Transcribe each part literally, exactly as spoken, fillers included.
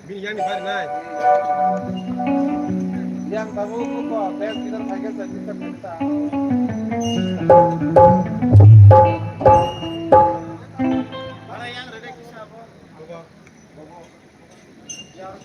Bini yang ni bari nai. Yang babu ko bel kidar phai khe sa kidar phai ta. Bara yang rede kisa bo. Bobo. Bobo. Yang.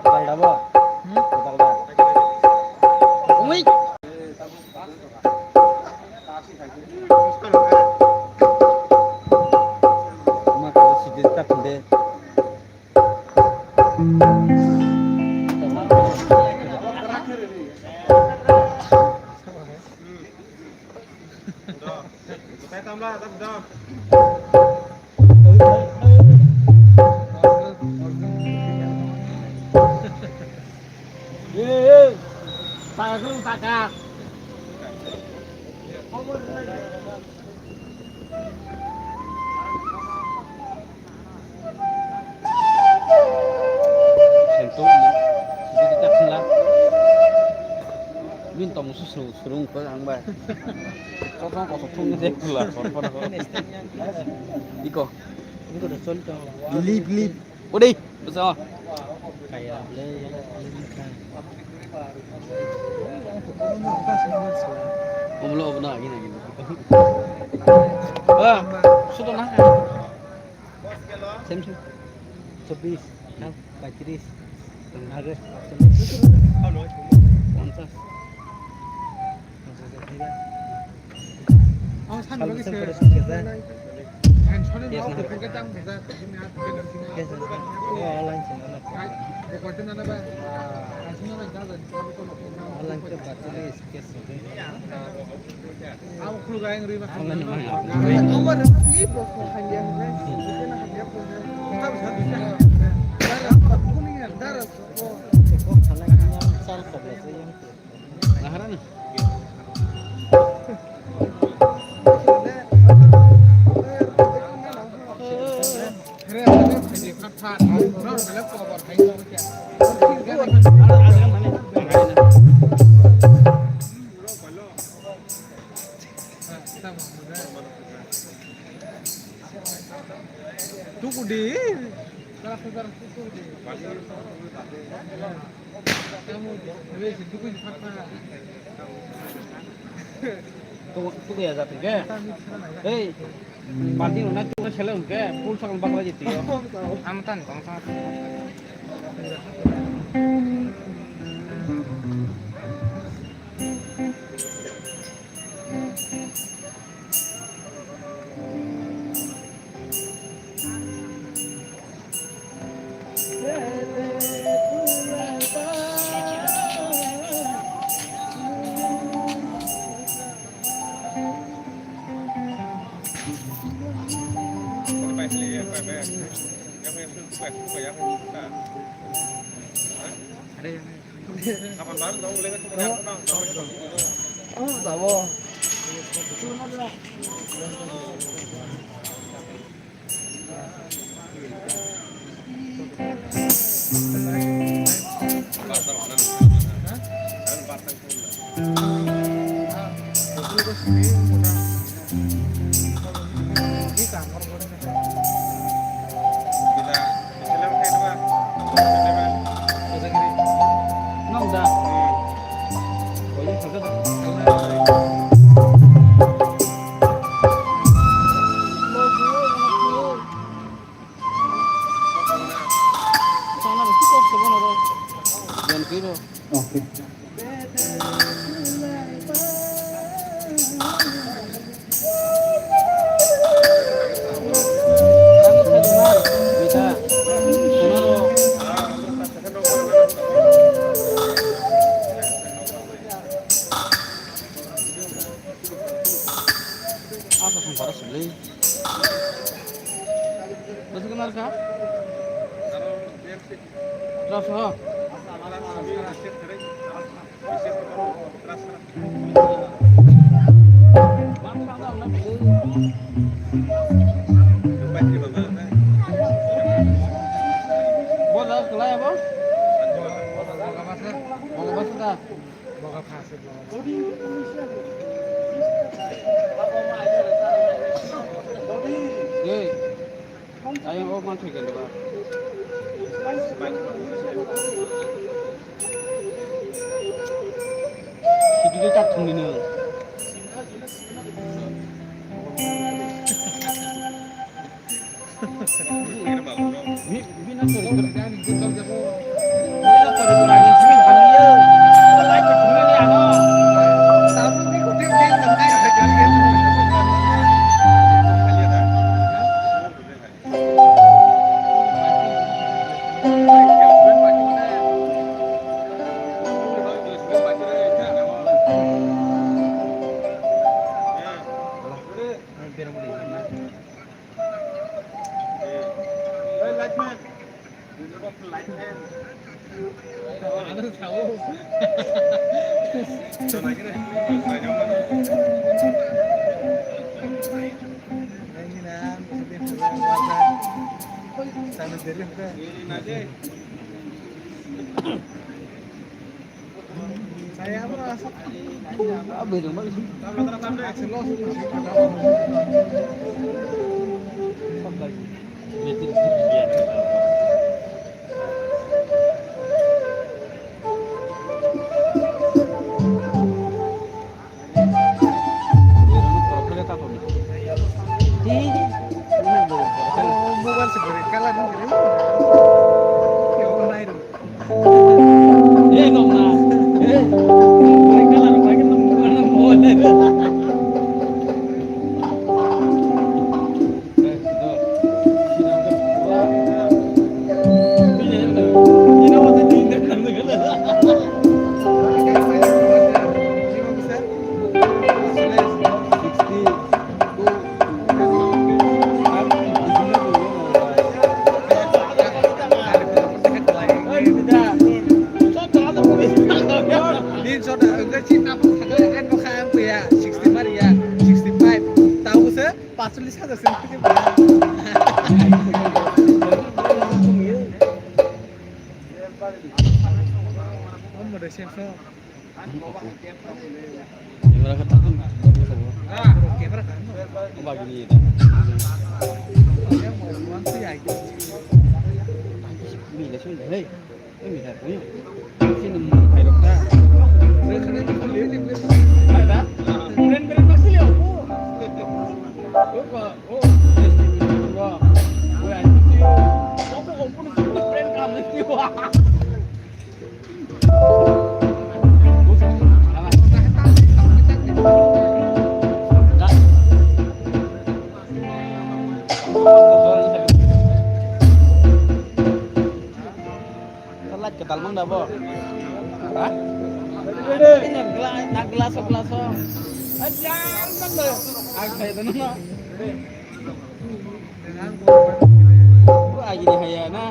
Kwtal da bo? Hmm? Kwtal da? Oi! Ma ka sidi ta phinde. Bini tong su su surung ko ang bai. Kosong kosong thung je pula por por ko. Iko. Iko da sol to. Lip lip. Ode, basa. Kaya le. Omlo obna agi na agi. Ah, sudo na. Same same. Chobbish, na, paitris, ago, ponchas. Tukudi. Tukudi ya jati ke? Hei. Balti rok nai tung sele hwnkhe full sakal bakla jiti o. Ang tan kong sa. Asa song para suli. Basi kenal ka? Terus ho. Bola kelai apa? Bola basah. Boga pha se boga. Ei, ayang o man thoi kendo ba. Sidi ke tak thung ni no. Mobile se gari kala ni gari. Kebo nai ro. Eh, nong na. Eh, gari kala ro, gari nong, nong, nong. Light kwtal mang da bo? Ha? Na glass o, glass o. Ajar mang da. Ang khai da no. Bo agi ni haya na.